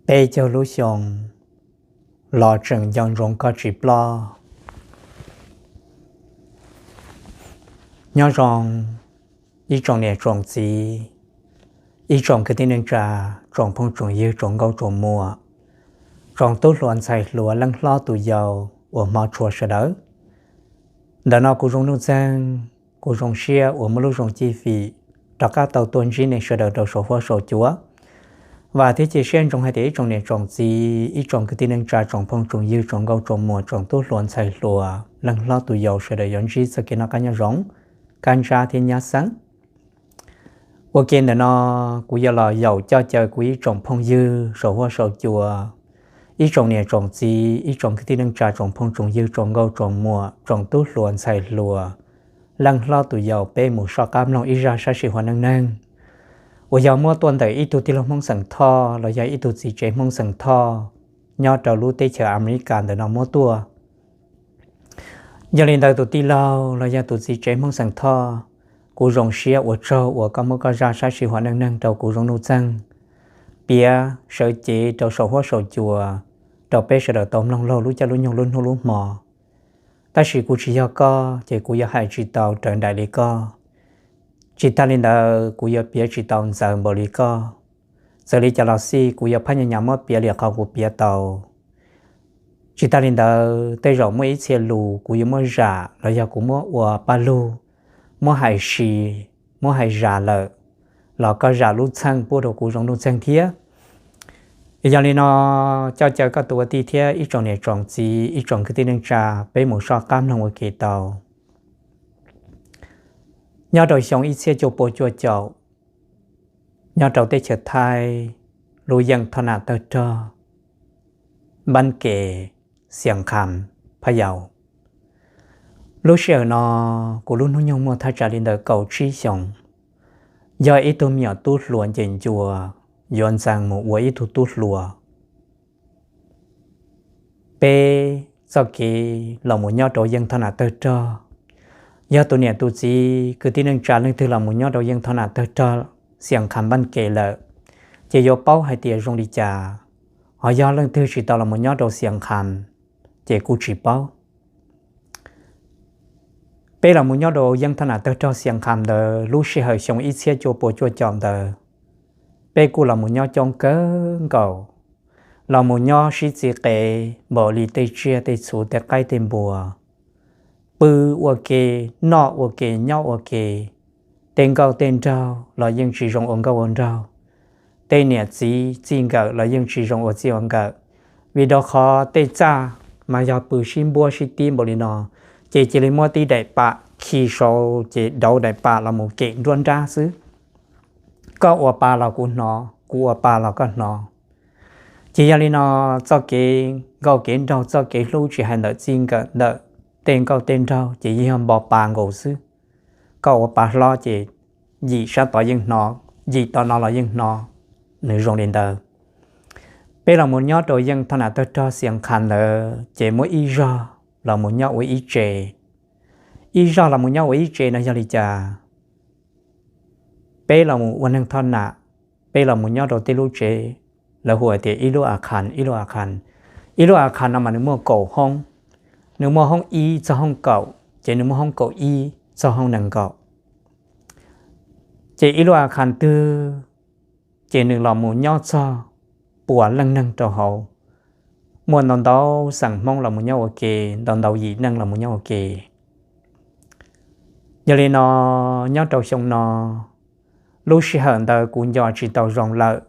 Peb caug lub xyoo los tseem nco ntsoov koj tsis ploj. Nyob zoo ib tsoom niam tsoom txiv, ib tsoom kwv tij neej tsa, tsoom phooj tsoom ywg, tsoom nkauj tsoom muam, tsoom tub hluas ntxhais hluas, leej hlob tus yau uas hmov tshua sawv daws. Ntawm no kuv Zoo Nuj Txeeg, kuv zoo siab uas muaj lub zoo cib fim rov qab tau tuaj ntsib nej sawv daws rau saum huab saum cua. Vam thiab cia siab ntsoov hais tias ib tsoom niam tsoom txiv, ib tsoom kwv tij neej tsa, tsoom phooj tsoom ywg, tsoom nkauj tsoom muam, tsoom tub hluas ntxhais hluas, leej hlob tus yau sawv daws yuav ntsib txoj kev noj qab nyob zoo, kab ntsab thiab nyab xeeb. Ua ke ntawm no kuv yuav los yaum coj caw kuv ib tsoom phooj ywg saum huab saum cua, ib tsoom niam tsoom txiv, ib tsoom kwv tij neej tsa, tsoom phooj tsoom ywg, tsoom nkauj tsoom muam, tsoom tub hluas ntxhais hluas, leej hlob tus yau, peb mus soj qab mloog ib zaj sab sij huam neej neeg uas yog muab tuaj ntawm ib tug tij laug Hmoob xeem Thoj los yog ib tug txiv tsev Hmoob xeem Thoj nyob rau lub teb chaws Amelikas ntawm no muab tuaj. Yog li ntawd tus tij laug los yog tus txiv tsev Hmoob xeem Thoj, kuv zoo siab ua tsaug uas koj muab koj zaj sab sij huam neej neeg rau kuv Zoo Nuj Txeeg piav sawv cev rau saum huab saum cua rau peb sawv daws tau mloog laug lub caij lub nyoog lub hnub lub hmo. Tab sis kuv tsis yog koj ces kuv yuav hais tsis tau raws nraim li koj. Tsis tag li ntawd kuv yuav piav tsis tau ntxaws npaum li koj. Txawm li cas los xij kuv yuav phab nyas nyas muab piav li qhov kuv piav tau. Tsis tag li ntawd tej zaum muaj ib txhia lus kuv yuav muab zam los yog kuv muab ua paj lug, muab hais sis, muab hais zam lawm los koj zam lub txheej pub rau kuv Zoo Nuj Txeeg thiab. Yog li no coj caw koj tus ua tij thiab ib tsoom niam tsoom txiv, ib tsoom kwv tij neej tsa, peb mus soj qab mloog ua ke tau. Nyob rau xyoo ib txhiab cuaj pua cuaj caum, nyob rau teb chaws Thaib, lub yeej thoj nam tawg rog Npab Ke, Xiav Kham, Phab Yau. Lub sij hawm no kuv lub hnub nyoog muaj thaj tsam li ntawm kaum tsib xyoos, yog ib tug me nyuam tub hluas ncees ncua yuav ntxees mus ua ib tug tub hluas. Peb txoj kev los mus nyob rau yeej thoj nam tawg rog, yog tus niam tus txiv kwv tij neej tsa leej twg los mus nyob rau yeej thoj nam tawg rog Xiav Kham Npab Ke lawm, ces yuav paub hais tias zoo li cas. Ho yog leej twg tsis tau los mus nyob rau Xiav Kham, ces kuj tsis paub. Peb los mus nyob rau yeej thoj nam tawg rog Xiav Kham ntawd lub sij hawm xyoo ib txhiab cuaj pua cuaj caum ntawd, peb kuj los mus nyob coob kawg nkaus, los mus nyob sib txiv qev npaum li tej tsiaj tej txhu tej qaib tej npua, pw ua ke, noj ua ke, nyob ua ke. Tej nkauj tej nraug los yeej tsis zoo ua nkauj ua nraug, tej niam txiv txij nkawm los yeej tsis zoo ua txij ua nkawm. Vim rau qhov tej txaj mas yog pw sib npuab sib tib npaum li no, ces cia li muab tib daim pam khi saud ces dauv daim pam los mus kem nruab nrab xwb. Koj ua pa los kuv hnov, kuv ua pa los koj hnov. Ces yog li no txoj kev nkauj kev nraug, txoj kev hlub tsis hais ntawm txij nkawm ntawm tej nkauj tej nraug ces yeej yog npo pa nkaus xwb. Koj ua pa hlob ces yim sab tod yeej hnov, yim tom no los yeej hnov. Nws zoo li ntawd. Peb los mus nyob rau yeej thoj nam tawg rog Xiav Kham ntawd ces muab ib zog los mus nyob ua ib tse. Ib zog los mus nyob ua ib tse no yog li cas? Peb los mus ua neeg thoj nam, peb los mus nyob rau tej lub tsev, lawv hu tias ib lub a khas, ib lub a khas. Ib lub a khas no mas nws muaj kaum hoob, nws muaj hoob ib txog hoob kaum, ces nws muaj hoob kaum ib txog hoob nees nkaum. Ces ib lub a khas twg ces nws los mus nyob txog puas leej neeg rau hauv. Muaj ntau ntau xeem Hmoob los mus nyob ua ke, ntau ntau yim neej los mus nyob ua ke. Yog li no, nyob rau xyoo no, lub sij hawm ntawd kuv nco tsis tau zoo lawm,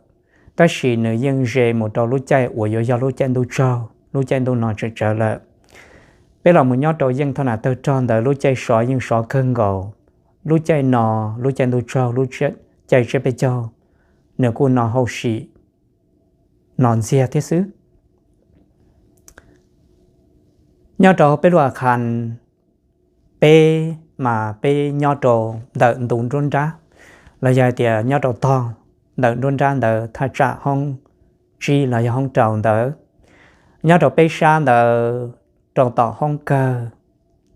tab sis nws yeej ze mus rau lub caij uas yuav yog lub caij ntuj tsaug, lub caij ntuj no tseem tsawv lawm. Peb los mus nyob rau yeej thoj nam tawg rog ntawd lub caij sov yeej sov kawg nkaus. Lub caij no, lub caij ntuj tsaug, lub caij tsiab peb caug, nws kuj no hauj sim, no ntxiag thiab xwb. Nyob rau peb lub a khas, peb mas peb nyob rau ntawm ntu nruab nrab, los yog hais tias nyob rau tog ntawm nruab nrab ntawd thaj tsam hoob tsib los yog hoob rau ntawd. Nyob rau peb sab ntawd, rau tom hoob kawg,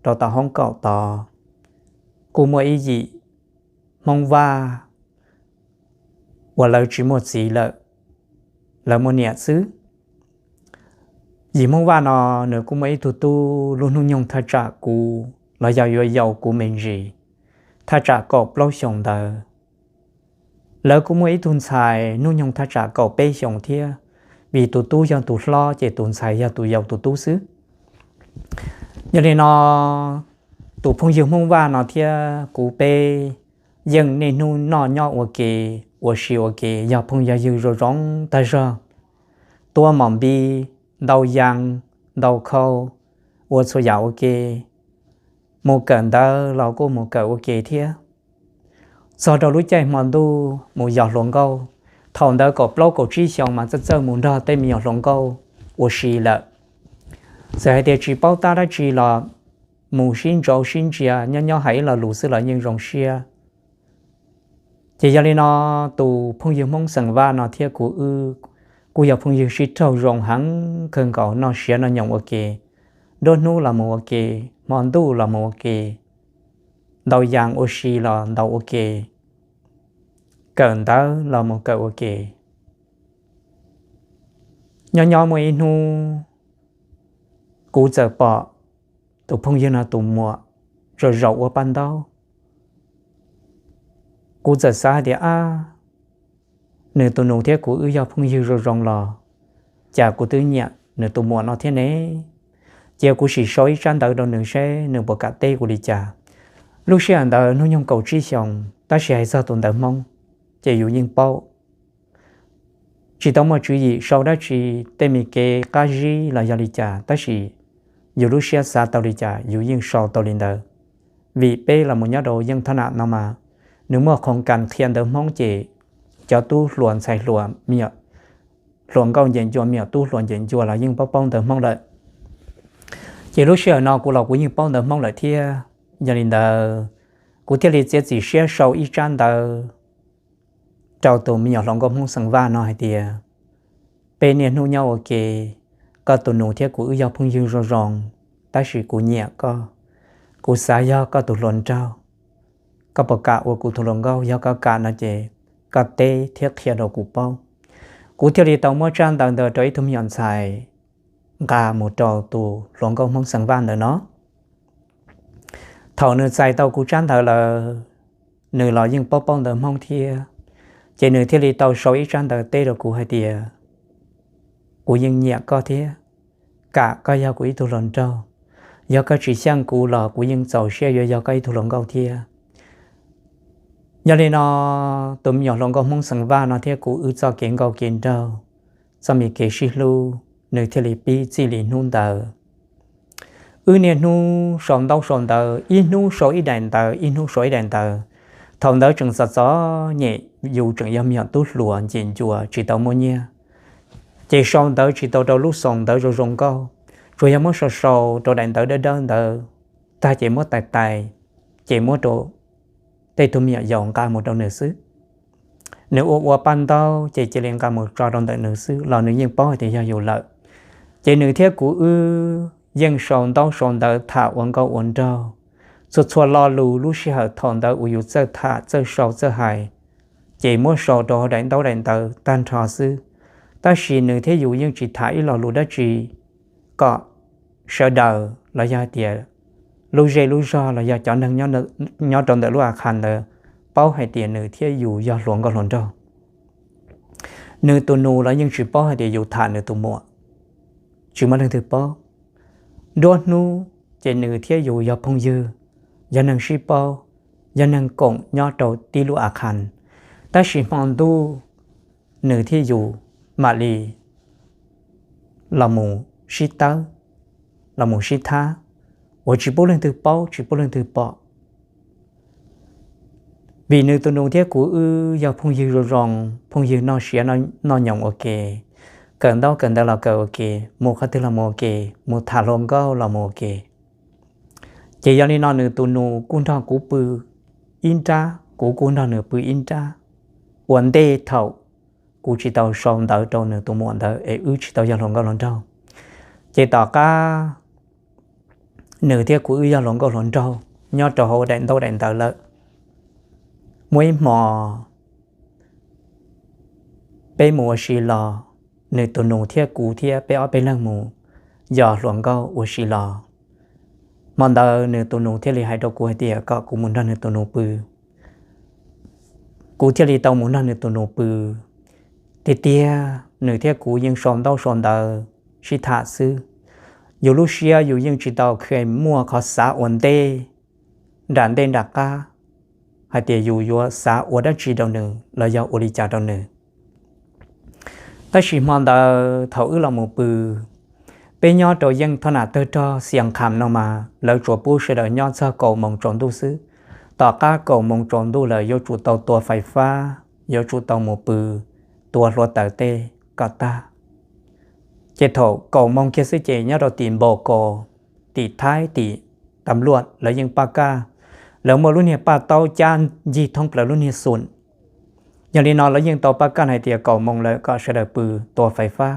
rau tom hoob kaum tod, kuj muaj ib yim Hmoob Vaj uas lawv tsis muaj txiv lawm. lawv muaj niam xwb. Yim Hmoob Vaj no nws kuj muaj ib tug tub lub hnub nyoog thaj tsam kuv los yog yuav yau kuv me ntsis, thaj tsam kaum plaub xyoos ntawd. Lawv kuj muaj ib tug ntxhais hnub nyoog thaj tsam kaum peb xyoos thiab, vim tus tub yog tus hlob ces tus ntxhais yog tus yau tus tub xwb. Yog li no, tus phooj ywg Hmoob Vaj no thiab kuv peb yeej niaj hnub noj nyob ua ke, ua si ua ke, yog phooj yog ywg zoo zoo tag zog, tua mom npib, ntaus yas, ntaus khau, ua txhua yam ua ke, mus kawm ntawv los kuj mus kawm ua ke thiab. Txog rau lub caij hmo ntuj mus yos hluas nkauj, thaum ntawd kaum plaub kaum tsib xyoos mas txawj txawj mus nrog tej me nyuam hluas nkauj ua si lawm. Txawm hais tias tsis paub tab dab tsi los mus sib ntsaub sib ntsia, nyob nyob hais ib lo lus xwb los yeej zoo siab. Ces yog li no, tus phooj ywg Hmoob Xeem Vaj no thiab kuv wb kuj yog phooj ywg sib raug zoo heev kawg nkaus, noj siav noj nyoos ua ke, nruab hnub los mus ua ke, hmo ntuj los mus ua ke, ntaus yas ua si los ntaus ua ke, kawm ntawv los mus kawm ua ke. Nyob nyob muaj ib hnub kuv txawm pom tus phooj ywg no tus muam zaum zaum ua paj ntaub. Kuv txawm xav hais tias, ab, nws tus nus thiab kuv wb yog phooj ywg zoo zoo los cas kuv twb nyiam nws tus muam no thiab ne? Cia kuv sim sau ib tsab ntawv rau nws seb nws puas kam teb kuv li cas. Lub sij hawm ntawd hnub nyoog kaum tsib xyoos, tab sis hais txog tus ntawv Hmoob ces yus yeej paub, tsis tau muaj tswv yim sau dab tsi, tej me kev qab zib los yog li cas, tab sis yus lub siab xav tau li cas yus yeej sau tau li ntawd. Vim peb los mus nyob rau yeej thab nam no mas, nws muaj qhov kas qhia ntawv Hmoob ces cov tub hluas ntxhais hluas, me nyuam hluas nkauj ncem ncua, me nyuam tub hluas ncem ncua los yeej paub paub ntawv Hmoob lawm. Ces lub sij hawm no kuv los kuv yeej paub ntawv Hmoob lawm thiab. Yog li ntawd, kuv thiaj li txiav txim siab sau ib tsab ntawv rau tus me nyuam hluas nkauj Hmoob Xeem Vaj no hais tias, peb niaj hnub nyob ua ke, koj tus nus thiab kuv wb yog phooj ywg zoo zoo, tab sis kuv nyiam koj, kuv xav yog koj tus hluas nraug. Koj puas kam ua kuv tus hluas nkauj? Yog koj kam no ces koj teb thiab qhia rau kuv paub. Kuv thiaj li tau muab tsab ntawv ntawd rau ib tug me nyuam ntxhais nqa mus rau tus hluas nkauj Hmoob Xeem Vaj ntawd no. Thaum nws txais tau kuv tsab ntawv lawm, nws los yeej paub paub ntawv Hmoob thiab, ces nws thiaj li tau sau ib tsab ntawv teb rau kuv hais tias, kuv yeej nyiam koj thiab, kam koj yog kuv ib tug hluas nraug. Yog koj tsis xyeej kuv los kuv yeej txaus siab yuav yog koj ib tug hluas nkauj thiab. Yog li no, tus me nyuam hluas nkauj Hmoob Xeem Vaj no thiab kuv wb txoj kev nkauj kev nraug, txoj me kev sib hlub, nws thiaj li pib txij li hnub ntawd. Wb niaj hnub sau ntaub sau ntawv, ib hnub sau ib daim ntawv, ib hnub sau ib daim ntawv. Thaum ntawd tseem txom txom nyem, yus tseem yog me nyuam tub hluas ncem ncua tsis tau muaj nyiaj, ces sau ntawv tsis tau rau lub xoo ntawv zoo zoo nkauj, tsuas yog muab sau sau rau daim ntawv dawb dawb ntawd tag ces muab tais tais, ces muab rau tej tug me nyuam yaus nqa mus rau nws xwb. Nws ua ua paj ntaub ces cia li nqa mus tso rau ntawm nws xwb los nws yeej paub hais tias yog yus lawm. Ces nws thiab kuv wb yeej sau ntaub sau ntawv tham ua nkauj ua nraug. Txhua txhua lo lus lub sij hawm thaum ntawd uas yus txawj tham txawj sau txawj hais, ces muab sau rau hauv daim ntaub daim ntawv tag nrho xwb. Tab sis nws thiab yus yeej tsis tham ib lo lus dab tsi kom sawv daws los yog hais tias lub zej lub zog los yog cov neeg nyob rau ntawm lub a khas ntawd paub hais tias nws thiab yus yog hluas nkauj hluas nraug. Nws tus nus los yeej tsis paub hais tias yus tham nws tus muam, tsis muaj leej twg paub. Nruab hnub ces nws thiab yus yog phooj ywg, yog neeg sib paub, yog neeg koom nyob rau tib lub a khas. Tab sis hmo ntuj nws thiab yus mam li los mus sib tawb, los mus sib thab, uas tsis pub leej twg paub tsis pub leej twg pom. Vim nws tus nus thiab kuv wb yog phooj ywg zoo zoo, phooj ywg noj siav noj nyoos ua ke, kawm ntaub kawm ntawv los kawm ua ke, mus qhov twg los mus ua ke, mus tham hluas nkauj los mus ua ke. Ces yog li no nws tus nus kuj nrog kuv pw ib nrab, kuv kuj nrog nws pw ib nrab, ua ntej thaum kuv tsis tau sau ntawv rau nws tus muam ntawd es wb tsis tau yog hluas nkauj hluas nraug. Ces tom qab nws thiab kuv wb yog hluas nkauj hluas nraug nyob rau hauv daim ntaub daim ntawv lawm, muaj ib hmo peb mus ua si los, nws tus nus thiab kuv thiab peb ob peb leeg mus yos hluas nkauj ua si los. Hmo ntawd nws tus nus thiaj li hais rau kuv hais tias kom kuv mus nrog nws tus nus pw. Kuv thiaj li tau mus nrog nws tus nus pw. Tiag tiag nws thiab kuv yeej sau ntaub sau ntawv sib tham xwb. Yus lub siab yus yeej tsis tau kheev muaj qhov xav ua ntej nram ntej nram qab hais tias yus yuav xav ua dab tsi rau nws los yog ua li cas rau nws. Tab sis hmo ntawd thaum wb los mus pw, peb nyob rau yeej thoj nam tawg rog Xias Kham no mas lawv tsuas pub sawv daws nyob txog kaum moos tsaus ntuj xwb. Tom qab kaum moos tsaus ntuj lawm yuav tsum tau tua fais fab, yuav tsum tau mus pw, tua hluav taws tej kom tag. Ces thaum kaum moos kiag xwb ces nyob rau tim Npos Kos, tim Thaib, tim tam luaj lawv yeej paj kaj, lawv muaj lub niag paj taub cab ncig thoob plaws lub niag xum. Yog li no lawv yeej tau paj kaj hais tias kaum moos lawm kom sawv daws pw tua fais fab.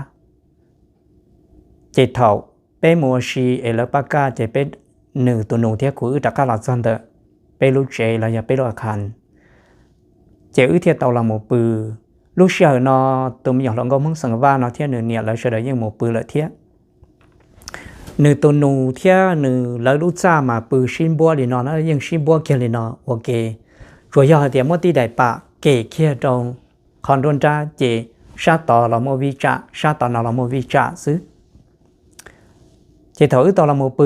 Ces thaum peb mus ua si es lawv paj kaj ces peb, nws tus nus thiab kuv wb rov qab los txog ntawm peb lub tsev los yog peb lub a khan, ces wb thiaj tau los mus pw. Lub sij hawm no tus me nyuam hluas nkauj Hmoob Xeem Vaj no thiab nws niam lawv sawv daws yeej mus pw lawm thiab. Nws tus nus thiab nws lawv lub txaj mas pw sib npuab li no na, yeej sib npuab kiag li no ua ke. Tsuas yog hais tias muab tib daim pam kem kiag rau qhov nruab nrab ces sab tod los muaj vij tsam, sab tom no los muaj vij tsam xwb. Ces thaum wb tau los mus pw,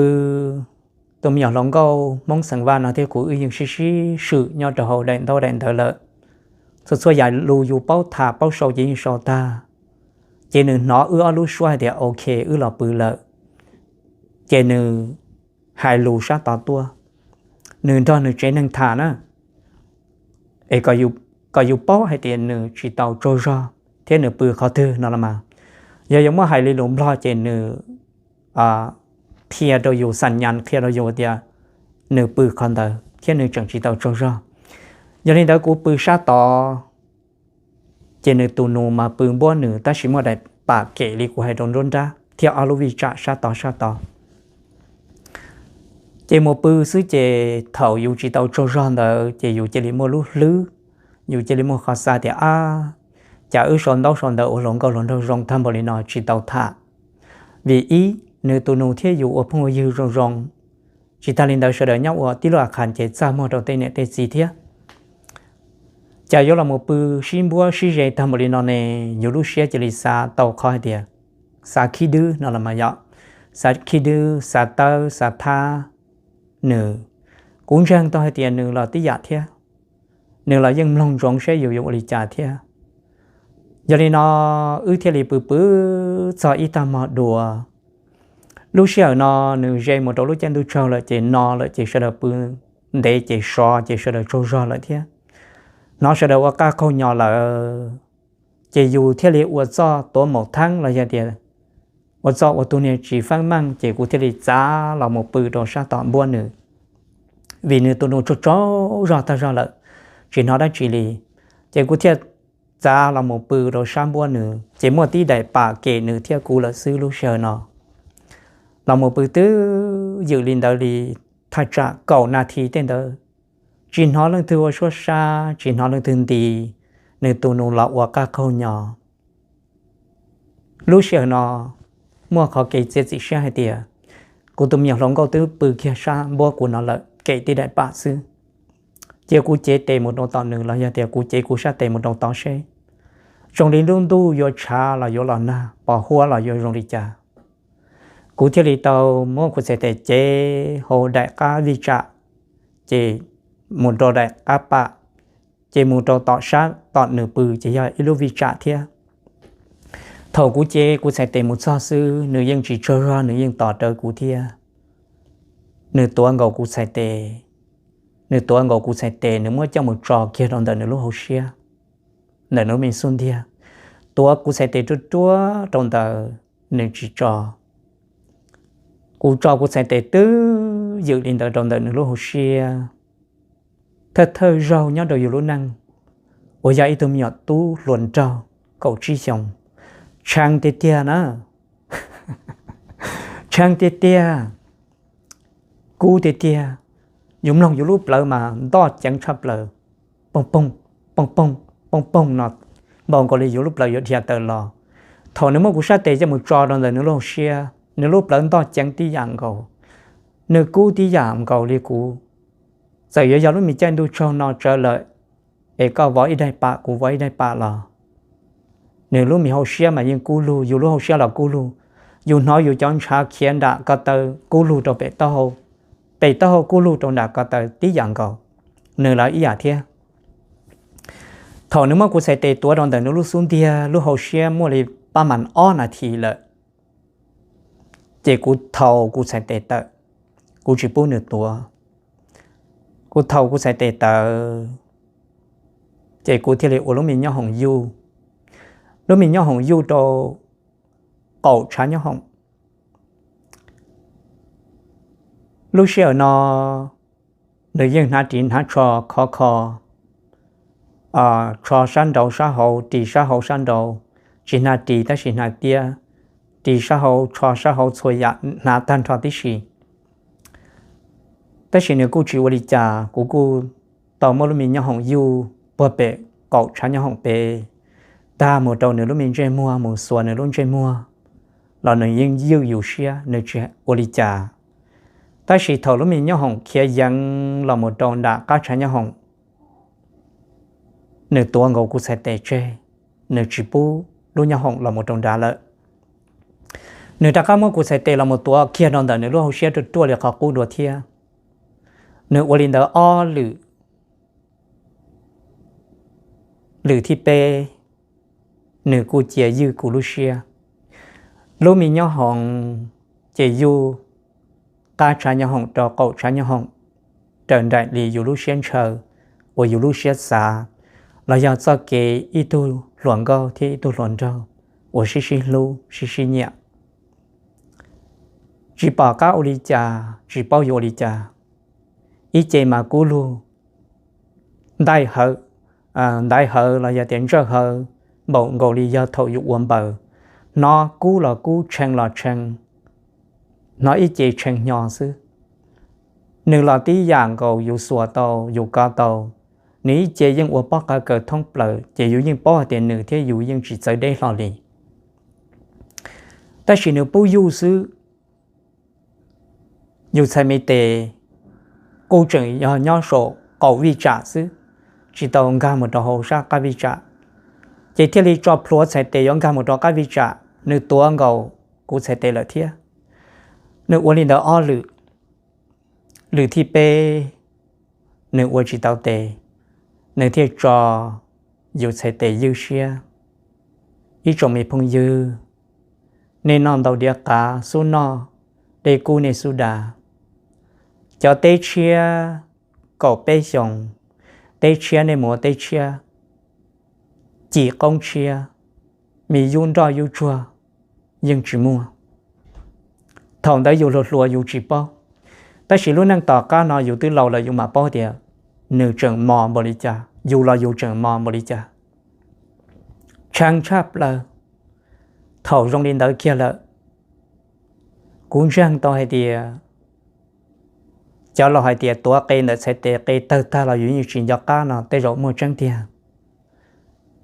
tus me nyuam hluas nkauj Hmoob Xeem Vaj no thiab kuv wb yeej sib sib swm nyob rau hauv daim ntaub daim ntawv lawm. Txhua txhua yam lus yus paub tham paub sau ces yeej sau tag. Ces nws hnov wb ob lub suab hais tias ok wb los pw lawm, ces nws hais lus sab tod tuaj, nws nrog nws tsev neeg tham na, es kom yus paub hais tias nws tsis tau tsaug zog thiab nws pw qhov twg no los mas. Yog yuav muab hais li lus Nplog ces nws qhia rau yus, xam nyas qhia rau yus tias nws pw qhov ntawd thiab nws tseem tsis tau tsaug zog. Yog li ntawd kuv pw sab tod, ces nws tus nus mas pw npuab nws tab sis muaj daim pam kem li kuv hais rau nruab nrab thiab ob lub vij tsam sab tod sab tod. Ces mus pw xwb ces thaum yus tsis tau tsaug zog ntawd ces yus cia li muaj lub hlwb, yus cia li muaj qhov xav tias ab, cas wb sau ntaub sau ntawv ua hluas nkauj hluas nraug zoo tag npaum li no tsis tau tham. Vim ib, nws tus nus thiab yus ua phooj ua ywg zoo zoo, tsis tag li ntawd sawv daws nyob ua tib lub a khan ces txaj muag rau tej niam tej txiv thiab. Cas yuav los mus pw sib npuab sib ze tag npaum li no ne, yus lub siab cia li xav tau qhov hais tias xav khib dwb no los mas yom, xav khib dwb, xav tawb, xav thab nws. Kuv ntseeg tau hais tias nws los tib yam thiab, nws los yeej mloog ntsoov saib yus yuav ua li cas thiab. Yog li no wb thiaj li pw pw txog ib tag hmo dua. Lub sij hawm no nws ze mus rau lub caij ntuj tsaug lawm ces no lawm ces sawv daws pw ntev ces sov ces sawv daws tsaug zog lawm thiab. Hnov sawv daws ua qaj qaug nyos lawm, ces yus thiaj li ua txoj tuav maum theeb los yog tias ua txoj ua tus niag tsis feeb meej ces kuv thiaj li txav los mus pw rau sab tom npuab nws, vim nws tus nus tsaug tsaug zog tag zog lawm, tsis hnov dab tsi li. Ces kuv thiaj txav los mus pw rau sab npuab nws ces muaj tib daim pam kem nws thiab kuv lawm xwb lub sij hawm no. Los mus pw twb ywm li ntawd li thaj tsam kaum nas this tej ntawd, tsis hnov leej twg ua suab sab, tsis hnov leej twg nti, nws tus nus los ua qaj qaug nyos. Lub sij hawm no muaj qhov kev txiav txim siab hais tias kuv tus me nyuam hluas nkauj twb pw kiag sab npuab kuv no lawm kem tib daim pam xwb. Cia kuv cev tes mus rau tom nws los yog tias kuv cev kuv sab tes mus rau tod seb zoo li lub ntuj yuav tshav los yuav los nag, pos huab los yuav zoo li cas. Kuv thiaj li tau muab kuv txhais tes cev hauv daim qab vij tsam, ces mus rau daim qab pam, ces mus rau tom sab tom nws pw ces yog ib lub vij tsam thiab. Thaum kuv cev kuv txhais tes mus txog xwb nws yeej tsis tsaug zog, nws yeej tos rawv kuv thiab. Nws tuav nkaus kuv txhais tes, nws tuav nkaus kuv txhais tes nws muab coj mus tso kiag rau ntawm nws lub hauv siab, ntawm nws lub me xub ntiag. Tuav kuv txhais tes ruaj ruaj rau ntawd, nws tsis tso. Kuv tso kuv txhais tes twb ywm li ntawd rau ntawm nws lub hauv siab. Thawj thawj zaug nyob rau yus lub neej uas yog ib tug me nyuam tub hluas nraug kaum tsib xyoos, tshee tiag tiag na, tshee tiag tiag, kub tiag tiag. Yus mloog yus lub plawv mas ntoj ceev tshaj plaws, poog poog, poog poog, poog poog no, npaum nkaus li yus lub plawv yuav dhia tawm los. Thaum nws muab kuv sab tes coj mus tso rau ntawm nws lub hauv siab, nws lub plawv ntoj ceev tib yam nkaus, nws kub tib yam nkaus li kuv. Txawm yuav yog lub me caij ntuj tsaug no tsawv lawm, es koj vov ib daim pam kuv vov ib daim pam los nws lub me hauv siab mas yeej kub lug, yus lub hauv siab los kub lug. Yus hnov yus cov ntshav khiav nram ko taw kub lug rau pem taub hau, pem taub hau kub lug rau nram ko taw tib yam nkaus. Nws los ib yam thiab. Thaum nws muab kuv txhais tes tuav rau ntawm nws lub xub ntiag, lub hauv siab muaj li pab mas ob nas this lawm, ces kuv thaus kuv txhais tes tawm, kuv tsis pub nws tuav. Kuv thaus kuv txhais tes tawm, ces kuv thiaj li ua lub me nyoob hoom yuj, lub me nyoob hoom yuj rau qaum tshav nyoob hoom. Lub sij hawm no nws yeej hnav ris hnav tsho khov kho, tsho sab nraud sab hauv, ris sab hauv sab nraud, tsis hnav ris tab sis hnav tiab, ris sab hauv tsho sab hauv txhua yam hnav tag nrho tib si. Tab sis nws kuj tsis ua li cas, kuv kuj tau muab lub me nyoob hoom yuj puag pem qaum tshav nyoob hoom pem, tag mus rau nws lub me ntsej muag, mus xuas nws lub ntsej muag los nws yeej ywj yus siab, nws tsis ua li cas. Tab sis thaum lub me nyoob hoom khiav yees los mus rau nram qab tshav nyoob hoom, nws tuav nkaus kuv txhais tes tseg, nws tsis pub lub nyoob hoom los mus rau nrad lawm. Nws rov qab muab kuv txhais tes los mus tuav kiag rau ntawm nws lub hauv siab ruaj ruaj li qhov qub dua thiab. Nws ua li ntawd ob lwm, lwm thib peb, nws kuj cia ywj kuv lub siab. Lub me nyoob hoom ces yuj qab tshav nyoob hoom rau qaum tshav nyoob hoom raws nraim li yus lub siab ntshaw, uas yus lub siab xav, los yog txoj kev ib tug hluas nkauj thiab ib tug hluas nraug uas sib sib hlub sib sib nyiam. Tsis pom qab ua li cas, tsis paub yuav ua li cas. Ib ce mas kub lug, ntaij hawv, ntaij hawv los yog tias ntsawj hawv npaum nkaus li yog thaum yus ua npaws, hnov kub los kub, tshee los tshee, hnov ib ce tshee hnyo xwb. Nws los tib yam nkaus yus xuas tau, yus kov tau, nws ib ce yeej ua pob qa kaws thoob plaws ces yus yeej paub hais tias nws thiab yus yeej tsis txawv deb hlo li. Tab sis nws pub yuj xwb, yus txhais me tes kuj tseem yog nyob saum qaum vij tsam xwb, tsis tau nkag mus rau hauv sab qab vij tsam, ces thiaj li tso plhuav txhais tes yuav nkag mus rau qab vij tsam, nws tuav nkaus kuv txhais tes lawm thiab. Nws ua li ntawd ob lwm, lwm thib peb nws ua tsis tau tes, nws thiaj tso yus txhais tes ywj siab. Ib tsoom me phooj ywg, nej noj ntau diav qav xub noj, dej kub nej xub da. Cov teb tshiab kaum peb xyoos, teb tshiab nej mus ua teb tshiab, cim qoob tshiab, me yub nroj yub tsuag yeej tsis muaj. Thaum ntawd yus hluas hluas yus tsis paub, tab sis lub neej tom qab no yus twb laus lawm yus mam paub tias nws tseem mos npaum li cas, yus los yus tseem mos npaum li cas. Tshee tshaj plaws thaum zoo li ntawd kiag lawm. Kuv ntseeg tau hais tias cov laus hais tias tuav qe ntawm txhais tes qe tawg tag los yus yeej tsis nco qab no tej zaum muaj tseeb tiag.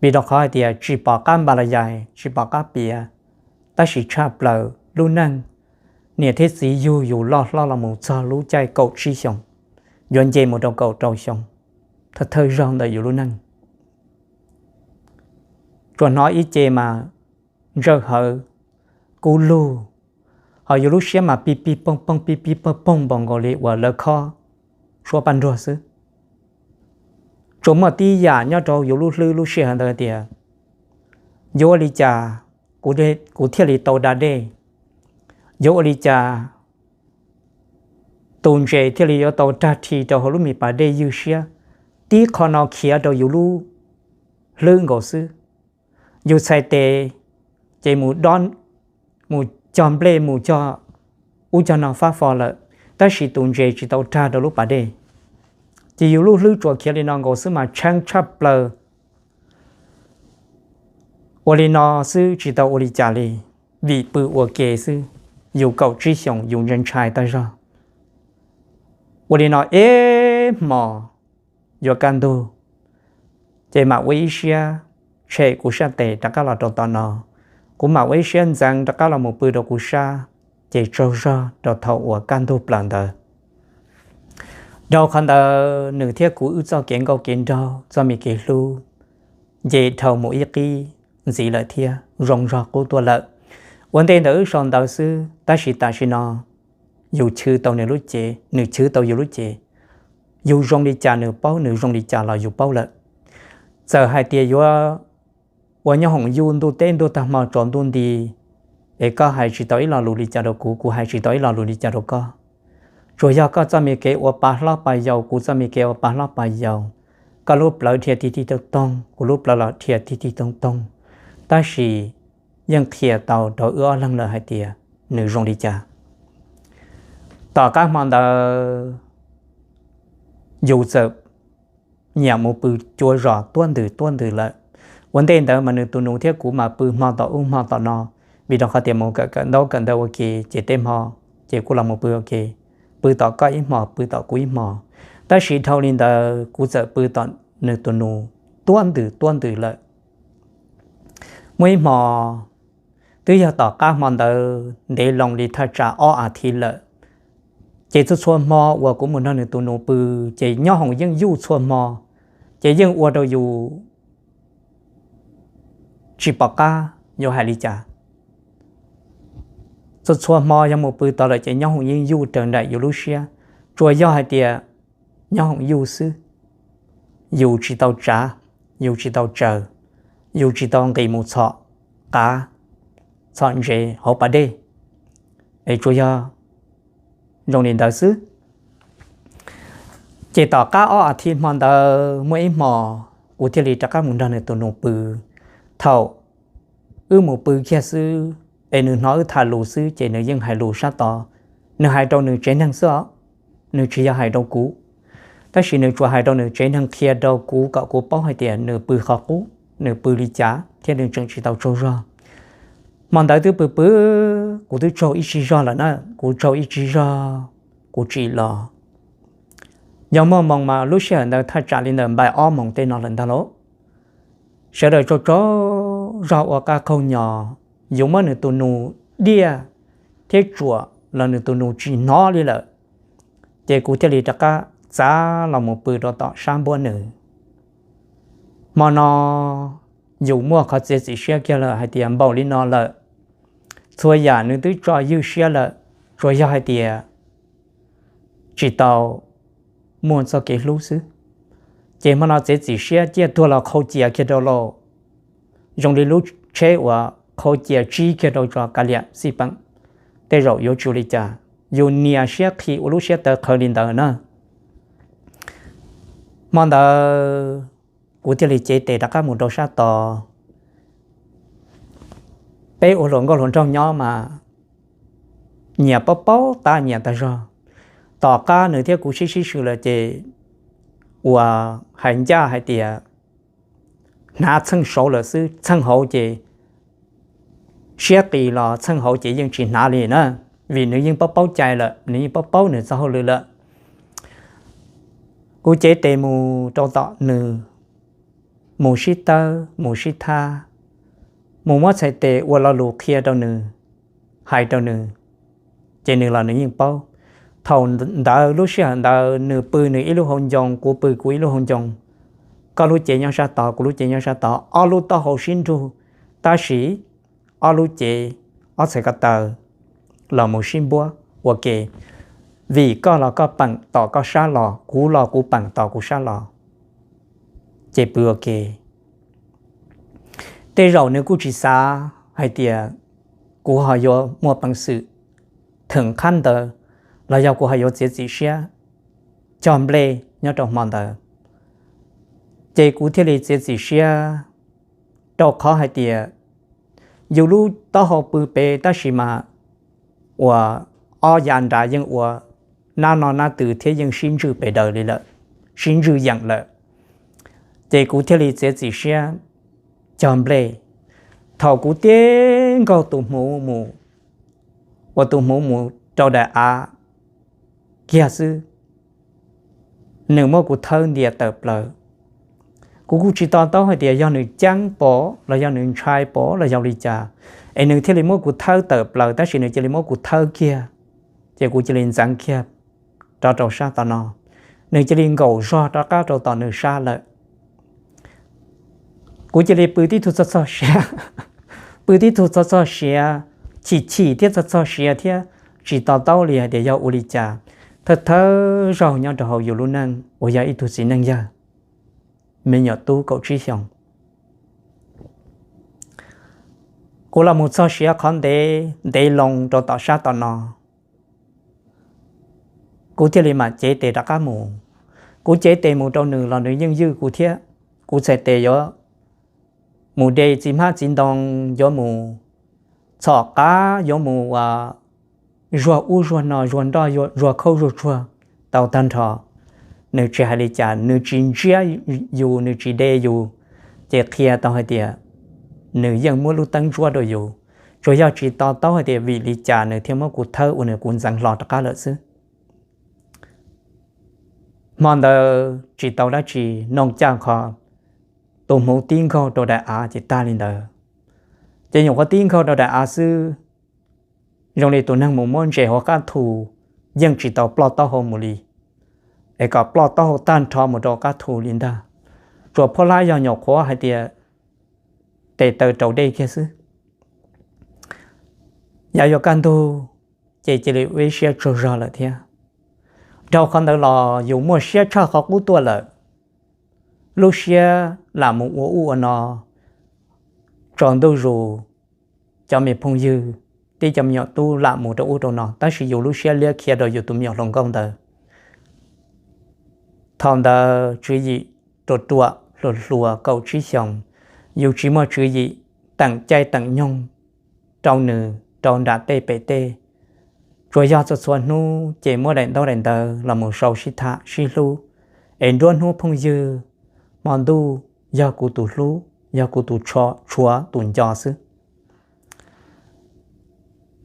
Vim rau qhov hais tias tsis pom qab npa la yais, tsis pom qab piav, tab sis tshaj plaws lub neej, niam thiab txiv yug yus loj hlob los mus txog lub caij kaum tsib xyoos, yuav nce mus rau kaum rau xyoo, thawj thawj zaug ntawm yus lub neej. Tsuas hnov ib ce mas ntsawj hawv, kub lug, ho yus lub siab mas pib pib poog poog pib pib poog poog npaum nkaus li uas lawv khob suab paj nruag xwb. Tsuas muaj tib yam nyob rau yus lub hlwb lub sij hawm ntawd tias, yuav ua li cas kuv thiaj li tau da dej? Yuav ua li cas tus ntses thiaj li yuav tau rag rhi rau hauv lub me pas dej ywj siab? Tib qho no khiav rau yus lub hlwb nkaus xwb. Yus txhais tes ces mus dob, mus cog nplej mus cog ub cog no fab fo lawm, tab sis tus ntses tsis tau rag rau lub pas dej. Ces yus lub hlwb tsuas khiav li no nkaus xwb mas tshee tshaj plaws. Ua li no xwb tsis tau ua li cas li, vim pw ua ke xwb, yus kaum tsib xyoos yus ntshai ntshai tag zog. Ua li no ib hmos yuav kaj ntug, ces mam ua ib siab tshem kuv sab tes rov qab los rau tom no, kuv mam ua ib siab ntxeev rov qab los mus pw rau kuv sab, ces tsaug zog rau thaum uas kaj ntug plaws ntawd. Dhau qhov ntawd nws thiab kuv wb txoj kev nkauj kev nraug, txoj me kev hlub nce dhau mus ib qib ntxiv lawm thiab zoo zog qub tuaj lawm. Ua ntej ntawd wb sau ntawv xwb, tab sis tam sim no yus chwv tau nws lub cev, nws chwv tau yus lub cev. Yus zoo li cas nws paub, nws zoo li cas los yus paub lawm. Txawm hais tias yuav ua nyob hoom yuj ntuj teb ntuj tag hmo tsaus ntuj nti, es koj hais tsis tau ib lo lus li cas rau kuv, kuv hais tsis tau ib lo lus li cas rau koj, tsuas yog koj txoj me kev ua pa hlob pa yau, kuv txoj me kev ua pa hlob pa yau, koj lub plawv dhia tig tig toog toog, kuv lub plawv los dhia tig tig toog toog, tab sis yeej qhia tau rau wb ob leeg lawm hais tias nws zoo li cas. Tom qab hmo ntawd yus txawm nyiam mus pw cuav zos tuab ntws tuab ntws lawm. Ua ntej ntawd mas nws tus nus thiab kuv mas pw hmo tom ub hmo tom no, vim rau qhov tias mus kawm kawm ntaub kawm ntawv ua ke, ces tej hmo ces kuj los mus pw ua ke, pw tom koj ib hmos pw tom kuv ib hmos. Tab sis dhau li ntawd kuv txawm pw tom nws tus nus tuab ntws tuab ntws lawm. Muaj ib hmo, twb yog tom qab hmo ntawd ntev loo li thaj tsam ob as thiv lawm, ces txhua txhua hmo uas kuv mus nrog nws tus nus pw, ces nyob hoom yeej yuj txhua hmo, ces yeej ua rau yus tsis pom qab yuav hais li cas. Txhua txhua hmo yog mus pw tod lawm ces nyob hoom yeej yuj raws nraim yus lub siab, tsuas yog hais tias nyob hoom yuj xwb, yus tsis tau tsav, yus tsis tau tsaws, yus tsis tau nqis mus txhom qav, txhom ntsev hauv pas dej, es tsuas yog zoo li ntawd xwb. Ces tom qab ob as thiv hmo ntawd muaj ib hmo kuv thiaj li rov qab mus nrog nws tus nus pw. Thaum wb mus pw kiag xwb, es nws hnov wb tham lus xwb ces nws yeej hais lus sab tod, nws hais rau nws tsev neeg xwb os, nws tsis yog hais rau kuv. Tab sis nws tsuas hais rau nws tsev neeg qhia rau kuv kom kuv paub hais tias nws pw qhov qub, nws pw li cas thiab nws tseem tsis tau tsaug zog. Hmo ntawd twb pw pw, kuv twb tsaug ib tsig zog lawm na, kuv tsaug ib tsig zog, kuv tsim los. Yog muaj moos mas lub sij hawm ntawd thaj tsam li ntawm npaim ob moos tej no lawm ntag lauj. Sawv daws tsaug tsaug zog ua qab qaug nyo, yus muab nws tus nus diaj thiab tsuam los nws tus nus tsis hnov li lawm. Ces kuv thiaj li rov qab txav los mus pw rau tom sab npuab nws. Hmo no yus muaj qhov txiav txim siab kiag lawm hais tias npaum li no lawm, txhua yam nws twb tso ywj siab lawm, tsuas yog hais tias tsis tau muaj txoj kev hlub xwb. Ces hmo no txiav txim siab ciaj tuag los qhau cia kiag rau lauj, zoo li lub tsheb uas qhau cia tsib kiag rau tso kav liam xij peem, tej zaum yuav tsum li cas, yus nias siab qhi ua lub siab tawv qhawv li ntawd na. Hmo ntawd kuv thiaj li cev tes rov qab mus rau sab tod. Peb ua hluas nkauj hluas nraug nyob mas nyias paub paub tab nyias tag zog. Tom qab nws thiab kuv sib sib swm lawm ces uas hais ncaj hais tias hnav txheej saud lawm xwb, txheej hauv ces siab qis los txheej hauv ces yeej tsis hnav li na, vim nws yeej paub paub cai lawm, nws yeej paub paub nws txoj hauj lwm lawm. Kuv cev tes mus rau tom nws, mus sib tawb mus sib thab, mus muab txhais tes ua lo lus qhia rau nws, hais rau nws, ces nws los nws yeej paub. Thaum ntawd lub sij hawm ntawd nws pw nws ib lub hauv ncoo, kuv pw kuv ib lub hauv ncoo, koj lub cev nyob sab tod kuv lub cev nyob sab tod, ob lub taub hau sib nrug, tab sis ob lub cev, ob txhais ko taw los mus sib npuab ua ke, vim koj los koj peem tom koj sab los, kuv los kuv peem tom kuv sab los, ces pw ua ke. Tej zaum nws kuj tsis xav hais tias kuv ho yuav muaj peev xwm theem qhab ntawd, los yog kuv ho yuav txiav txim siab cog nplej nyob rau hmo ntawd. Ces kuv thiaj li txiav txim siab, rau qhov hais tias yus lub taub hau pw pem tab sis mas uas ob yav nrad yeej ua nab no nab tw thiab yeej sib ntswj pes daws li lawm, sib ntswj yeem lawm. Ces kuv thiaj li txiav txim siab cog nplej. Thaum kuv tig nkaug tus hmuv mus, uas tus hmuv mus rau daim av kiag xwb, nws muab kuv thawb ntias tawm plaws. Kuv kuj tsis to taub hais tias yog nws ceeb pom los yog nws ntshai pom los yog li cas, es nws thiaj li muab kuv thawb tawm plaws, tab sis nws cia li muab kuv thawb kiag, ces kuv cia li ntxeev kiag rov rau sab tom no. Nws cia li nkaum zog rov qab rau tom nws sab lawm. Kuv cia li pw tib tug txog txog siav, pw tib tug txog txog siav, chim chim thiab txog txog siav thiab tsis to taub li hais tias yog ua li cas. Thawj thawj zaug nyob rau hauv yus lub neej uas yog ib tug txiv neej yawg, me nyuam tub kaum tsib xyoos, kuv los mus txog siav qhov ntev ntev loo rau tom sab tom no. Kuv thiaj li mam cev tes rov qab mus. Kuv cev tes mus rau nws los nws yeej ywj kuv thiab. Kuv txhais tes yuav mus de txiv hmab txiv ntoo, yuav mus txhom qab, yuav mus zuag ub zuag no, zuag nroj zuag khaub zuag tsuag tau tag nrho. Nws tsis hais li cas, nws tsis ntsiab yus, nws tsis de yus, ces qhia tau hais tias nws yeej muab lub teeb ntsuab rau yus. Tsuas yog tsis to taub hais tias vim li cas nws thiaj muab kuv thawb ua rau kuv ntxeev hlo rov qab lawm xwb. Hmo ntawd tsis tau dab tsi, noj caj nqho, tus hmuv tib nkaug rau daim av ces tag li ntawd. Ces nyuam qhuav tib nkaug rau daim av xwb, zoo li tus neeg mus muab ntses hauv qab thu, yeej tsis tau ploj taub hau mus li, es kom ploj taub hau tag nrho mus rau qab thu li ntag. Tsuas phuab hlab yog nyuam qhuav hais tias tes taw raus dej kiag xwb. Yav yuav kaj ntug, ces cia li ua ib siab tsaug zog lawm thiab. Dhau qhov ntawd los yus muaj siab tshaj qhov qub tuaj lawm, lub siab lam mus ua ub ua no, tsaus ntuj zus, cov me phooj ywg, tib cov me nyuam tub lam mus rau ub rau no, tab sis yus lub siab liab khiav rau yus tus me nyuam hluas nkauj ntawd. Thaum ntawd tswv yim ruam ruam hluas hluas kaum tsib xyoos, yus tsis muaj tswv yim teem caij teem nyoog rau nws rau nram tej pem tej. Tsuas yog txhua txhua hnub ces muab daim ntaub daim ntawv los mus sau sib tham sib hlub, es nruab hnub phooj ywg, hmo ntuj yog kuv tus hlub, yog kuv tus tshuav tus nco xwb.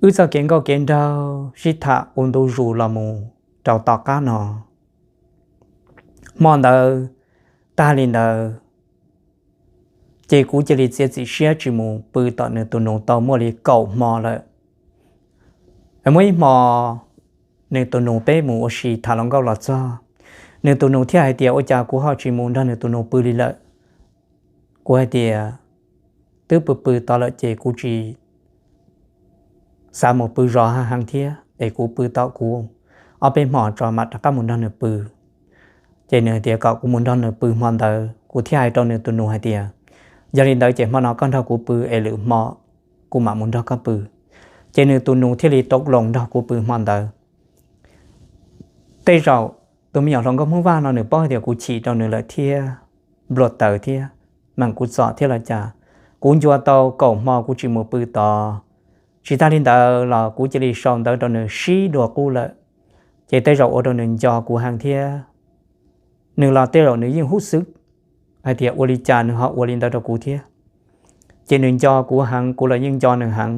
Wb txoj kev nkauj kev nraug sib tham ua ntu zus los mus rau tom qab no. Hmo ntawd tag li ntawd, ces kuv cia li txiav txim siab tsis mus pw tom nws tus nus tau muaj li kaum hmo lawm. Muaj ib hmo nws tus nus peb mus ua si tham hluas nkauj los txog, nws tus nus thiaj hais tias ua cas kuv ho tsis mus nrog nws tus nus pw li lawm. Kuv hais tias twb pw pw tod lawm ces kuv tsis xav mus pw zov heev thiab es kuv pw tom kuv ob peb hmo tso mam rov qab mus nrog nws pw. Ces nws hais tias kom kuv mus nrog nws pw hmo ntawd, kuv thiaj hais rau nws tus nus hais tias yog li ntawd ces hmo no koj nrog kuv pw es lwm hmo kuv mam mus nrog koj pw. Ces nws tus nus thiaj li tau los nrog kuv pw hmo ntawd. Tej zaum tus me nyuam hluas nkauj Hmoob Vaj no nws paub hais tias kuv chim rau nws lawm thiab npluav taws thiab meem kuv txom thiab los cas, kuv ncua tau kaum hmo kuv tsis mus pw tod. Tsis tas li ntawd los kuv cia li sau ntawv rau nws sib dua qub lawm, ces tej zaum ua rau nws nco kuv heev thiab. Nws los tej zaum nws yeej hub xwb hais tias ua li cas nws ho ua li ntawd rau kuv thiab. Ces nws nco kuv heev, kuv los yeej nco nws heev.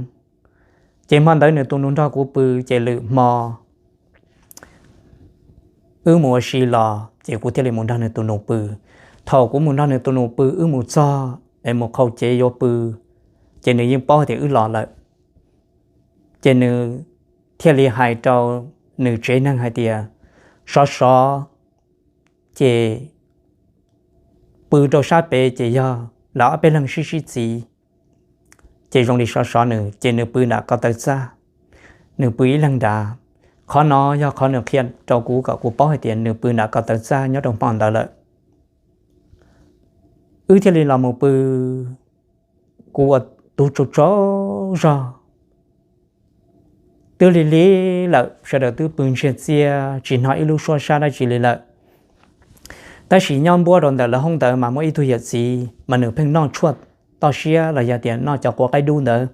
Ces hmo ntawd nws tus nus nrog kuv pw, ces lwm hmo wb mus ua si los ces kuv thiaj li mus nrog nws tus nus pw. Thaum kuv mus nrog nws tus nus pw, wb mus txog es mus qhau cev yuav pw, ces nws yeej paub tias wb los lawm. Ces nws thiaj li hais rau nws tsev neeg hais tias sov sov ces pw rau sab pem ces yog lawv ob peb leeg sib sib txiv, ces zoo li sov sov nws ces nws pw nram ko taw txaj, nws pw ib leeg nrad. Qhov no yog qhov nws qhia rau kuv kom kuv paub hais tias nws pw nram ko taw txaj nyob rau hmo ntawd lawm. Wb thiaj li los mus pw, kuv ua tus tsaug tsaug zog, twb lig lig lawm, sawv daws twb pw ntsiag txiaj tsis hnov ib lub suab sab dab tsi li lawm. Tab sis nyob npuab rau ntawm lawv hoob ntawd mas muaj ib tug yawm txiv mas nws pheej noj tshuaj toj siab los yog tias noj cov quav qaib dub ntawd,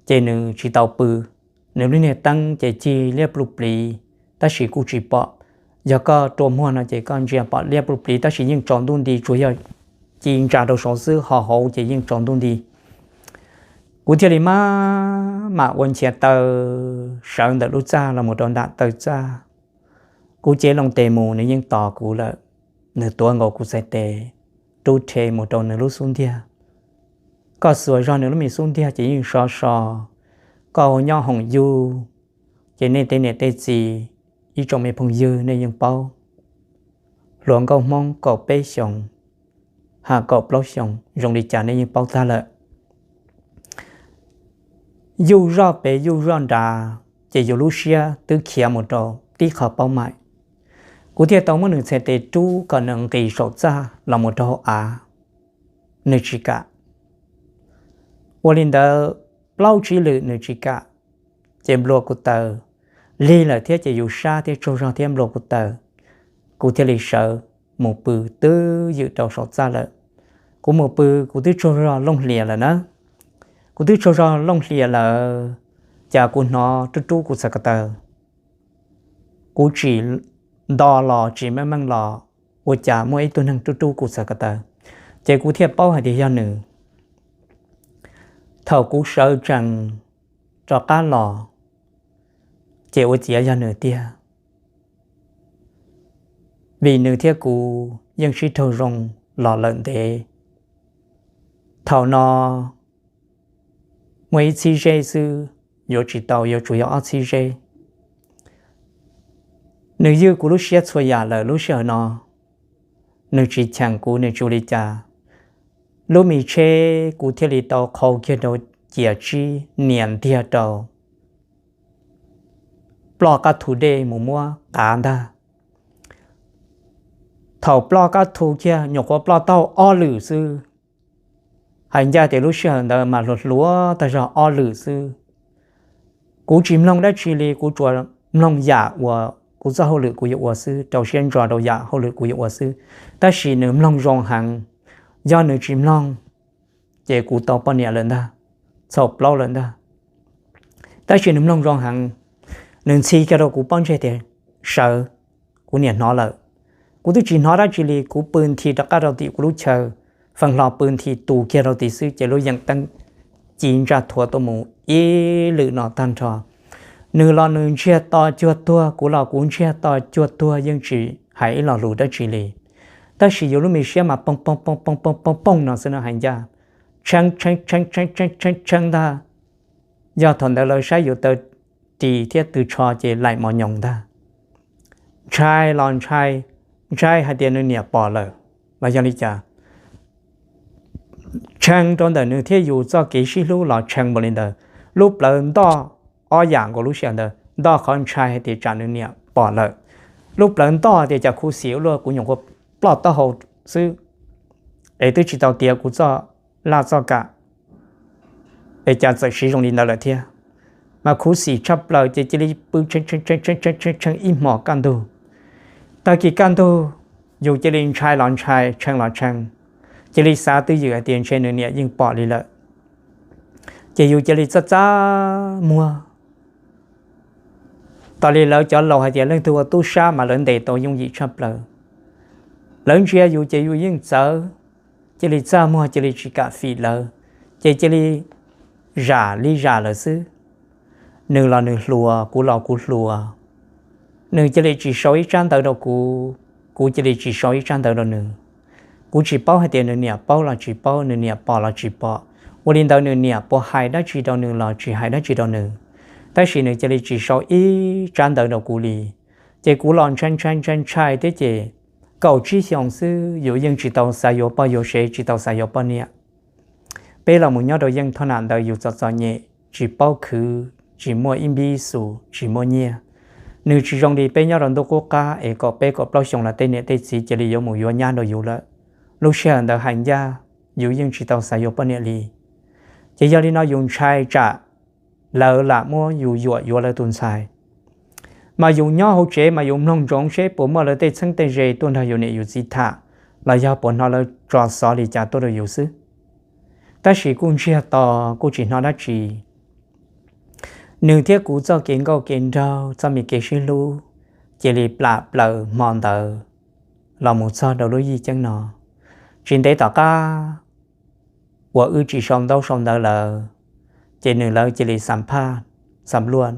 ces nws tsis tau pw. Nws lub niag teeb ces cig liab pluj pliv, tab sis kuj tsis pom. Yog koj rua muag no ces koj ntsia pom liab pluj pliv, tab sis yeej tsaus ntuj nti, tsuas yog ci ntsa rau saud xwb, ho hauv ces yeej tsaus ntuj nti. Kuv thiaj li maj mam ua nchiav taw sawv ntawm lub txaj los mus rau nram taw txaj. Kuv cev loo tes mus nws yeej tos kuv lawm, nws tuav nkaus kuv txhais tes. rub rhe mus rau nws lub xub ntiag. Koj xuas zog nws lub me xub ntiag ces yeej sov so. Koj ua nyob hoom yug, ces nej tej niam tej txiv, ib tsoom me phooj ywg nej yeej paub. Hluas nkauj Hmoob kaum peb xyoos, ha kaum plaub xyoos zoo li cas nej yeej paub tag lawm. Yuj zoj pem yuj zoj nrad, ces yus lub siab twb khiav mus rau tib qho paub maim. Kuv thiaj tau muab nws txhais tes rub kom nws nqis saum txaj los mus rau hauv av, nws tsis kam. Ua li ntawd plaub tsib lwm nws tsis kam, ces nplua kuv taws lig lawm thiab ces yus sab thiab tsaug zog thiab nplua kuv taws, kuv thiaj li sawv mus pw twb ywm rau saum txaj lawm. Kuv mus pw, kuv twb tsaug zog looj hlias lawm na. Kuv twb tsaug zog looj hlias lawm, cas kuv hnov rub rub kuv txhais ko taw. Kuv tsim nto los tsis meej meej los ua cas muaj ib tug neeg rub rub kuv txhais ko taw, ces kuv thiaj paub hais tias yog nws. Thaum kuv sawv tsees rov qab los, ces ua ciav yog nws tiag, vim nws thiab kuv yeej sib raug zoo los lawm ntev. Thaum no muaj ib txhib zeb xwb, yuav tsis tau, yuav tsum yog ob txhib zeb. Nws ywj kuv lub siab txhua yam lawm lub sij hawm no, nws tsis cheem kuv, nws tsis ua li cas. Lub me tsheb kuv thiaj li tau qhau kiag rau ciam tsib nias ntiag rau, ploj qab thu dej mus muab qav ntag. Thaum ploj qab thu kiag nyuam qhuav ploj tau ob lwm xwb, hais ncaj tias lub sij hawm ntawd mas hluas hluav tag zog ob lwm xwb. Kuv tsis mloog dab tsi li, kuv tsuas mloog yam uas kuv txoj hauj lwm kuv yuav ua xwb, rau siab ntso rau yam hauj lwm kuv yuav ua xwb. Tab sis nws mloog zoo heev, yog nws tsis mloog, ces kuv tau poj niam lawm ntag, txhaum plaub lawm ntag. Tab sis nws mloog zoo heev, nws ntxhi kiag rau kuv pob ntseg tias, sawv, kuv niam hnov lawm. Kuv twb tsis hnov dab tsi li, kuv pw nthi rov qab rau tim kuv lub chaw, feem hlo pw nthi tus kiag rau tim xwb ces lub yeem teeb ci ntsaj thuav tuaj mus ib lwm no tag nrho. Nws los nws ntsiag to cuag tuag, kuv los kuv ntsiag to cuag tuag, yeej tsis hais ib lo lus dab tsi li. Tab sis yus lub me siab mas poob poob poob poob poob poob poob no xwb no hais ncaj, tshee tshee tshee tshee tshee tshee ntag. Yog thaum ntawd lawv saib yus taw ris thiab tw tsho ces laim mos nyoos ntag. Ntshai los ntshai, ntshai hais tias nws niam pom lawm los yog li cas. Tshee rau ntawm nws thiab yus txoj kev sib hlub los tshee npaum li ntawd. Lub plawv ntoj ob yam nkaus lub sij hawm ntawd, ntoj qhov ntshai hais tias tsam nws niam pom lawm, lub plawv ntoj tias cas khuv xim ua luaj kuv nyuam qhuav ploj taub hau xwb es twb tsis tau tiav kuv txoj laj txoj kam es cas txawm siv zoo li ntawd lawm thiab. Mas khuv xim tshaj plaws ces cia li pw tshee tshee tshee tshee tshee tshee ib hmos kaj ntug. Tag kis kaj ntug, yus cia li ntshai los ntshai, tshee los tshee, cia li xav twj ywm hais tias ntshe nws niam yeej pom li lawm. Ces yus cia li txaj txaj muag. Tas li lawv cov laus hais tias leej twg ua tub sab mas lawv ntes tau yooj yim tshaj plaws. Lawv ntsia yus ces yus yeej txawv, cia li txaj muag, cia li tsis kam fim lawv, ces cia li zam li zam lawm xwb. Nws los nws hluas, kuv los kuv hluas. Nws cia li tsis sau ib tsab ntawv rau kuv, kuv cia li tsis sau ib tsab ntawv rau nws. Kuv tsis paub hais tias nws niam paub los tsis paub, nws niam pom los tsis pom. Ua li ntawd nws niam puas hais dab tsi rau nws los tsis hais dab tsi rau nws, tab sis nws cia li tsis sau ib tsab ntawv rau kuv li. Ces kuv los ntshai ntshai ntshai ntshai thiab ces kaum tsib xyoos xwb yus yeej tsis tau xav yuav poj yuav sev, tsis tau xav yuav poj niam. Peb los mus nyob rau yeej thoj nam ntawd yus txom txom nyem, tsis paub khwv, tsis muaj ib npib xus, tsis muaj nyiaj. Nws tsis zoo li peb nyob rau ntuj qub qab es kaum peb kaum plaub xyoos los tej niam tej txiv cia li yuav mus yuav nyab rau yus lawm. Lub sij hawm ntawd hais ncaj, yus yeej tsis tau xav yuav poj niam li. Ces yog li no yus ntshai tsam lawv lam muab yus yuam yuav lawv tus ntxhais. Mas yus nyob hauv tsev mas yus mloog ntsoov seb puas muaj lawv tej txheeb tej ze tuaj nrog yus niam yus txiv tham, los yog puas hnov lawv tso xov li cas tuaj rau yus xwb. Tab sis kuj ntsiag to, kuj tsis hnov dab tsi. Nws thiab kuv txoj kev nkauj kev nraug, txoj me kev sib hlub cia li plam plaws hmo ntawd los mus txog rau lub yij ceeb no. Tsis ntev tom qab uas wb tsis sau ntaub sau ntawv lawm, ces nws lawv cia li xam phaj, xam luaj,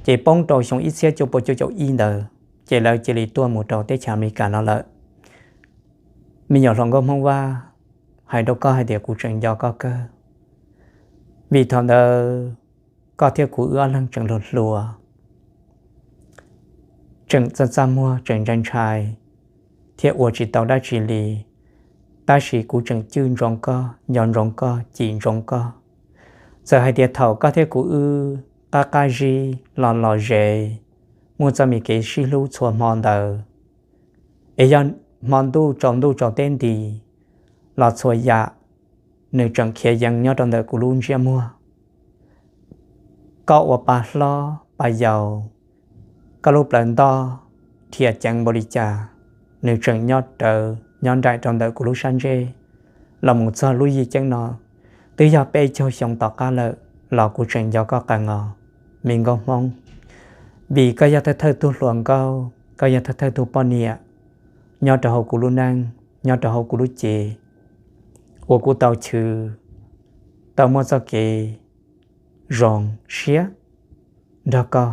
ces poob rau xyoo ib txhiab cuaj pua cuaj caum ib ntawd, ces lawv cia li tuaj mus rau teb chaws Amelikas no lawm. Me nyuam hluas nkauj Hmoob Vaj, hais rau koj hais tias kuv tseem nco koj kawg. Vim thaum ntawd koj thiab kuv wb ob leeg tseem hluas hluas, tseem txaj txaj muag, tseem ntshai ntshai, thiab ua tsis tau dab tsi li. Tab sis kuv tseem cim ntsoov koj, nco ntsoov koj, cim ntsoov koj. Txawm hais tias thaum koj thiab kuv wb qab qab zib los los zes, muaj txoj me kev sib hlub txhua hmo ntawd, es yog hmo ntuj tsaus ntuj tsaus teb nti los txhua yam nws tseem khiav yees nyob rau ntawm kuv lub ntsiab muag. Koj ua pa hlob pa yau, koj lub plawv ntoj dhia ceev npaum li cas, nws tseem nyob rawv nyob nraim rau ntawm kuv lub sab ntsej. Los mus txog lub yim ceeb no, twb yog peb caug xyoo tom qab lawm los kuv tseem nco koj qees os, me nkauj Hmoob. Vim koj yog thawj thawj tug hluas nkauj, koj yog thawj thawj tug poj niam nyob rau hauv kuv lub neej, nyob rau hauv kuv lub cev, uas kuv tau chwv, tau muaj txoj kev zoo siab nrog koj.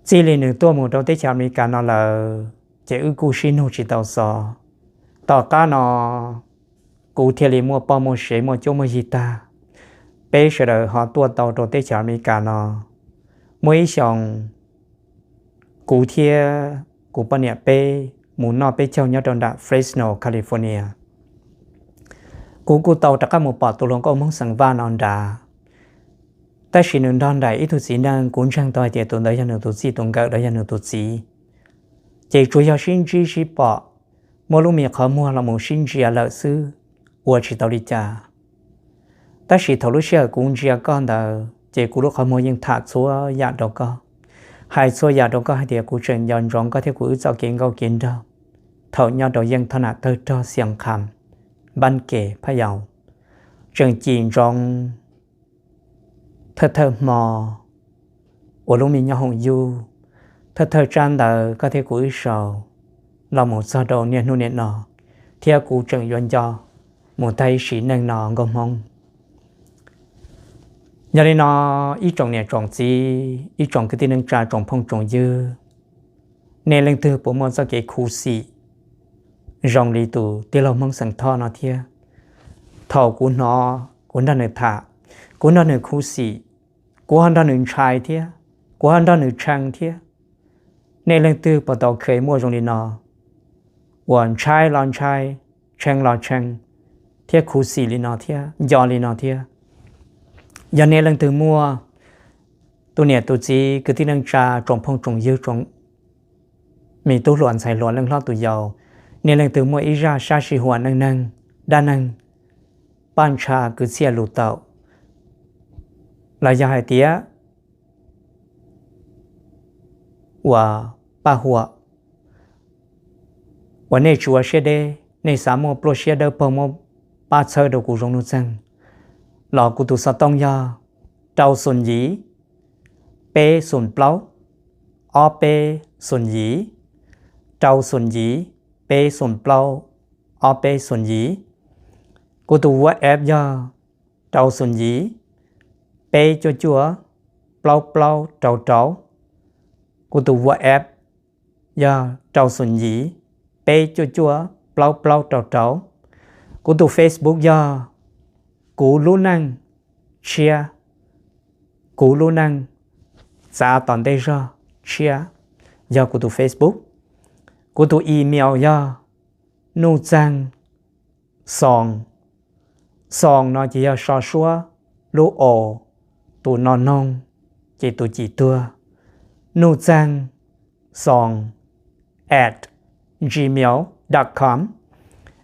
Txij li nws tuaj mus rau teb chaws Amelikas no lawm ces wb kuj sib nug tsis tau xov. Tom qab no kuv thiaj li muaj poj muaj sev, muaj cuab muaj yig tag, peb sawv daws ho tuaj tau rau teb chaws Amelikas no. Muaj ib xyoos kuv thiab kuv poj niam peb mus noj peb caug nyob rau nram Fresno, California. Kuv kuj tau rov qab mus pom tus hluas nkauj Hmoob xeem Vaj no nrad, tab sis nws nrog nraim ib tug txiv neej, kuv ntseeg tau hais tias tus ntawd yog nws tus txij tus nkawm los yog nws tus txiv. Ces tsuas yog sib ntsib sib pom, muab lub me qhov muag los mus sib ntsia lawm xwb, ua tsis tau li cas. Tab sis thaum lub sij hawm kuv ntsia koj ntawd ces kuv lub qhov muag yeej tham txhua yam rau koj, hais txhua yam rau koj hais tias kuv tseem nco ntsoov koj thiab kuv wb txoj kev nkauj kev nraug thaum nyob rau Yeej Thoj Nam Tawg Rog Xias Kham, Npab Ke, Phaj Yaus. Tseem cim ntsoov thawj thawj hmo uas lub me nyuam hoom yuj, thawj thawj tsab ntawv koj thiab kuv wb sau los mus txog rau niaj hnub niaj no, thiab kuv tseem yuav nco mus tag ib sim neej no nkauj Hmoob. Yog li no, ib tsoom niam tsoom txiv, ib tsoom kwv tij neej tsa, tsoom phooj tsoom ywg, nej leej twg puas muaj txoj kev khuv xim zoo li tus tij laug Hmoob xeem Thoj no thiab? Thaum kuv hnov kuv nrog nws tham, kuv nrog nws khuv xim, kuv ho nrog nws ntshai thiab, kuv ho nrog nws tshee thiab. Nej leej twg puas tau kheev muaj zoo li no, uas ntshai los ntshai, tshee los tshee, thiab khuv xim li no thiab nco li no thiab? Yog nej leej twg muaj, tus niam tus txiv, kwv tij neej tsa, tsoom phooj tsoom ywg, tsoom me tub hluas ntxhais hluas, leej hlob tus yau, nej leej twg muaj ib zaj sab sij huam neej neeg, dab neeg, paj ntsha kwv txhiaj lus taum, los yog hais tias uas paj huam uas nej tsis ua siab deb, nej xav muaj pluaj siab dawb paug muab pab txhawb rau kuv Zoo Nuj Txeeg, los kuv tus xov tooj yog rau xoom yim, peb xoom plaub, ob peb xoom yim, rau xoom yim, peb xoom plaub, ob peb xoom yim. Kuv tus WhatsApp yog rau xoom yim, peb cuaj cuaj, plaub plaub rau rau. Kuv tus WhatsApp yog rau xoom yim, peb cuaj cuaj, plaub plaub rau rau. Kuv tus Facebook yog Kuv Lub Neej Tshiab, Kuv Lub Neej Txav Tom Ntej Zog Tshiab, yog kuv tus Facebook. Kuv tus email yog Nuj Txeeg Xoos, Xoos no ces yog so suab, lub O, tus no noog, ces tus cim tuag, Nuj Txeeg Xoos at gmail dot com.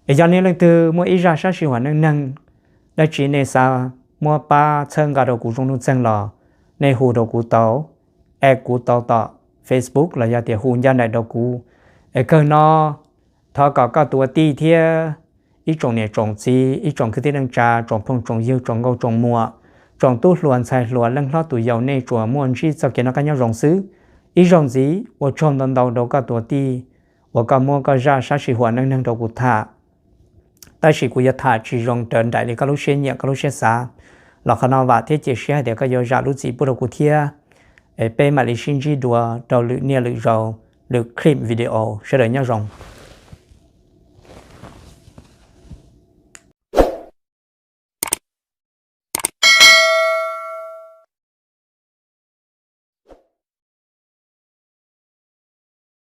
Es yog nej leej twg muaj ib zaj sab sij huam neej neeg dab tsi nej xav muab pab txhawb nqa rau kuv Zoo Nuj Txeeg los nej hu rau kuv tau, add kuv tau tom Facebook los yog tias hu ncaj nraim rau kuv. Es kawg no, thov kom koj tus ua tij thiab ib tsoom niam tsoom txiv, ib tsoom kwv tij neej tsa, tsoom phooj tsoom ywg, tsoom nkauj tsoom muam, tsoom tub hluas ntxhais hluas, leej hlob tus yau, nej tsuas muaj ntsib txoj kev noj qab nyob zoo xwb. Ib zaug ntxiv ua tsaug ntau ntau rau koj tus ua tij uas koj muab koj zaj sab sij huam neej neeg rau kuv tham. Tab sis kuv yuav tham tsis zoo raws nraim li koj lub siab nyiam koj lub siab xav, los qhov no vam thiab cia siab hais tias koj yuav zam lub txim pub rau kuv thiab. Es peb mam li sib ntsib dua rau lwm niaj lwm zaus, lwm clip video. Sawv daws nyob zoo.